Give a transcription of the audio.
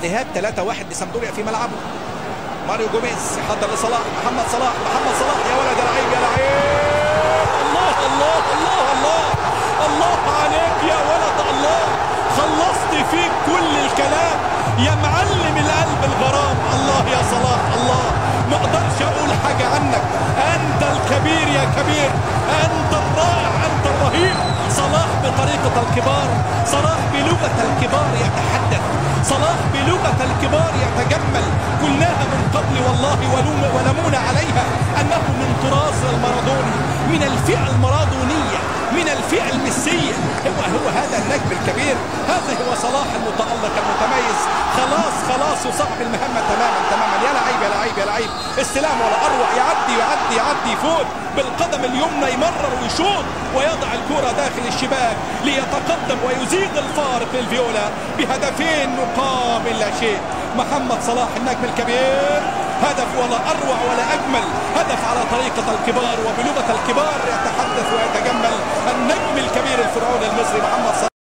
الذهاب 3-1 لسامدوريا في ملعبه. ماريو جوميز يحضر لصلاح، محمد صلاح، محمد صلاح يا ولد يا لعيب يا لعيب، الله الله الله الله الله عليك يا ولد الله، خلصت فيك كل الكلام يا معلم القلب الغرام. الله يا صلاح الله، ما اقدرش اقول حاجة عنك، انت الكبير يا كبير، انت الرائع، انت الرهيب. صلاح بطريقة الكبار، صلاح بلغه الكبار يتحدث، صلاح بلغه الكبار يتجمل. قلناها من قبل والله ولمونا عليها انه من طراز المارادوني، من الفئة المارادونيه، من الفئة المسيه. هو هذا النجم الكبير، هذا هو صلاح المتألق المتميز. خلاص خلاص يصعب المهمة تماما تماما. يا لعيب يا لعيب يا لعيب، استلام ولا اروع، يعدي يعدي يعدي فوق بالقدم اليمنى، يمرر ويشوط ويضع الكرة داخل الشباك ليتقدم ويزيد الفارق للفيولا بهدفين مقابل لا شيء. محمد صلاح النجم الكبير، هدف ولا أروع ولا أجمل، هدف على طريقة الكبار وبلغة الكبار يتحدث ويتجمل النجم الكبير الفرعون المصري محمد صلاح.